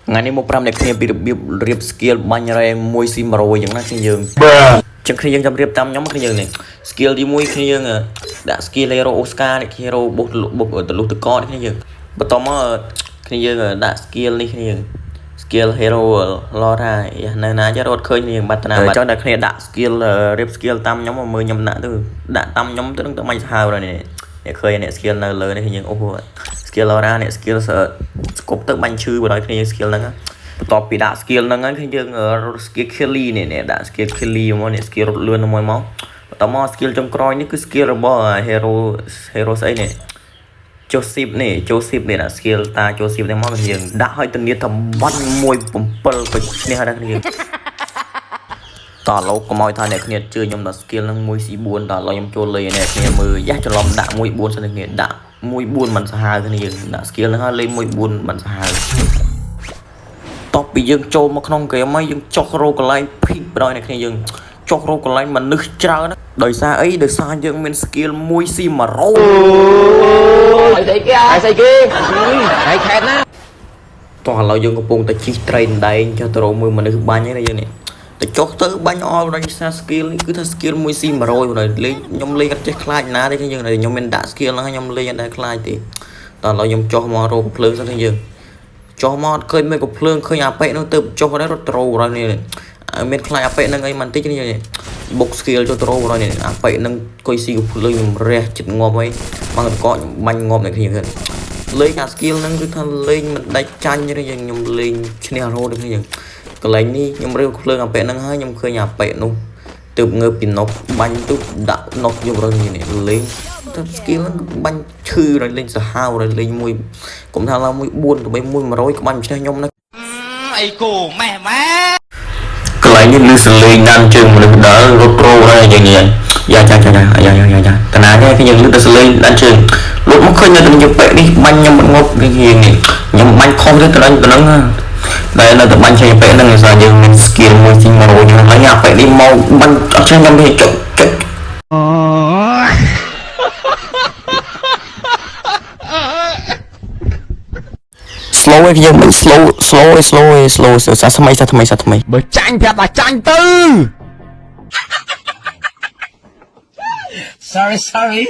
ថ្ងៃនេះមកប្រាប់អ្នកគ្នាពីរបៀបរៀប skill បាញ់រ៉េ1ស៊ី100យ៉ាងណាគ្នាយើងចឹងគ្នាយើងចាំរៀបតាមខ្ញុំគ្នាយើងនេះ skill ទី1គ្នាយើងដាក់ skill hero Oscar នេះ hero បុកបុកទលុះតកនេះគ្នាយើងបន្តមកគ្នាយើងដាក់ skill នេះគ្នាយើង skill hero Laura នៅណាចរត់ឃើញគ្នាបាត់តាណាបាត់ចង់តែគ្នាដាក់ skill រៀប skill តាមខ្ញុំមកមើលខ្ញុំដាក់ទៅដាក់តាមខ្ញុំទៅនឹងទៅមិនសាហាវដល់នេះអ្នកឃើញអ្នក skill នៅលើនេះយើងអូ skill Laura អ្នក skill ស្គប់ទៅបាញ់ឈឺបណ្ដោយគ្នា skill ហ្នឹងបន្ទាប់ពីដាក់ skill ហ្នឹងហើយគឺយើងរត់ skill Kelly នេះនេះដាក់ skill Kelly មកនេះ skill រត់លឿនមួយមកបន្តមក skill ចុងក្រោយនេះគឺ skill របស់ hero hero ស្អីនេះ Joseph នេះ Joseph នេះដាក់ skill តា Joseph នេះមកយើងដាក់ឲ្យធានាថាបាញ់1 7ក៏ឈ្នះដែរគ្នាតលោកកុំឲ្យថាអ្នកគ្នាជឿខ្ញុំដល់ skill ហ្នឹង1 C4 តឥឡូវខ្ញុំចូលលេងអ្នកគ្នាមើលយ៉ាច្រឡំដាក់1 4សិនគ្នាដាក់1 4មិនសាហាវគ្នាយើងដាក់ skill ហ្នឹងហើយលេង1 4មិនសាហាវតបពីយើងចូលមកក្នុងហ្គេមហើយយើងចុះរកកន្លែង pick បណ្ដោយអ្នកគ្នាយើងចុះរកកន្លែងមនុស្សច្រើនដោយសារអីដោយសារយើងមាន skill 1 C 100 ហើយស្អីគេហើយស្អីគេហើយខេតណា តោះឥឡូវយើងកំពុងតែជិះត្រីដណ្ដែងចុះទៅរកមើលមនុស្សបាញ់ហ្នឹងណាយើងនេះតែចុះទៅបាញ់អល់ដោយសារ skill នេះគឺថា skill 1 C 100បណ្ដោយលេងខ្ញុំលេងអត់ចេះខ្លាចណាទេយើងខ្ញុំមានដាក់ skill ហ្នឹងខ្ញុំលេងអត់ដែលខ្លាចទេតោះឥឡូវខ្ញុំចុះមករកភ្លើងសិនយើងចុះមកអត់ឃើញមេកភ្លើងឃើញអាប៉េនោះទៅចុះដែររត់ត្រូបណ្ដោយនេះមានខ្លាចអាប៉េហ្នឹងអីមិនតិចនេះបុក skill ចុះត្រូបណ្ដោយនេះអាប៉េហ្នឹងកុយស៊ីកភ្លើងខ្ញុំរះចិត្តងាប់អីបានកកខ្ញុំបាញ់ងាប់អ្នកគ្នាឃើញលេងអា skill ហ្នឹងគឺថាលេងមិនដាច់ចាញ់ទេយើងខ្ញុំលេងឈ្នះរហូតដូចគ្នាយើងកន្លែងនេះខ្ញុំរើភ្លើងអាប៉េហ្នឹងហើយខ្ញុំឃើញអាប៉េនោះទើបងើបពីណុកបាញ់ទៅដាក់ណុកយករងនេះលេងតែ skill ហ្នឹងបាញ់ឈឺដល់លេងសាហាវដល់លេងមួយកុំថាឡើងមួយ4ទៅមួយ100ក្បាញ់ឈ្នះខ្ញុំណា អីគោម៉េះម៉ែ កន្លែងនេះលឺសលេងដានជើងមនុស្សដើររត់ប្រូហើយយ៉ាងនេះយ៉ាចាចាយ៉ាយ៉ាយ៉ាយ៉ាតាណានេះគឺយើងលឺតែសលេងដានជើងលោកមកឃើញនៅតែយកប៉ែនេះបាញ់ខ្ញុំមិនងប់នេះនេះខ្ញុំបាញ់ខុសទៅទៅដល់ហ្នឹងតែនៅតែបាញ់ចេញប៉ែហ្នឹងដោយសារយើងមាន skill មួយទី100ហ្នឹងហើយអាប៉ែនេះមកបាញ់អត់ចេះខ្ញុំទេចុចចុច slow ឯងយើងមិន slow slow ឯង slow ឯង slow សាថ្មីសាថ្មីសាថ្មី បើចាញ់ប្រាប់ថាចាញ់ទៅ Sorry, sorry.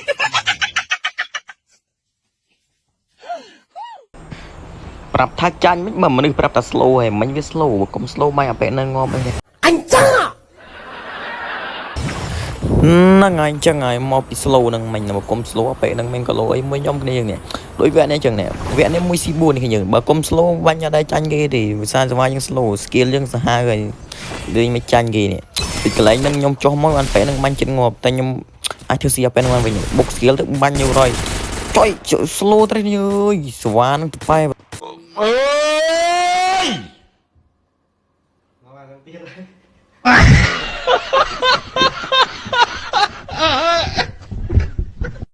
ប្រាប់ថាចាញ់មិនបើមនុស្សប្រាប់ថា slow ហើយមិញវា slow បើកុំ slow បាញ់អាប៉ែនៅងាប់អី អញចា ហ្នឹងហើយអញ្ចឹងហើយមកពី slow ហ្នឹងមិញមកកុំ slow អាប៉ែហ្នឹងមានគីឡូអីមួយខ្ញុំគ្នានេះដូចវគ្គនេះអញ្ចឹងនេះវគ្គនេះ1 C4 នេះគ្នាបើកុំ slow បាញ់អត់ដែរចាញ់គេទេវិសាសវាយើង slow skill យើងសាហាវហើយលេងមិនចាញ់គេនេះពីកន្លែងហ្នឹងខ្ញុំចុះមកបានប៉ែហ្នឹងបាញ់ចិត្តងាប់តែខ្ញុំអាចធ្វើស៊ីអាប៉ែហ្នឹងបានវិញបុក skill ទៅបាញ់យូរហើយចុយ slow ត្រេះនេះអើយស្វានឹងទៅប៉ែ អើយ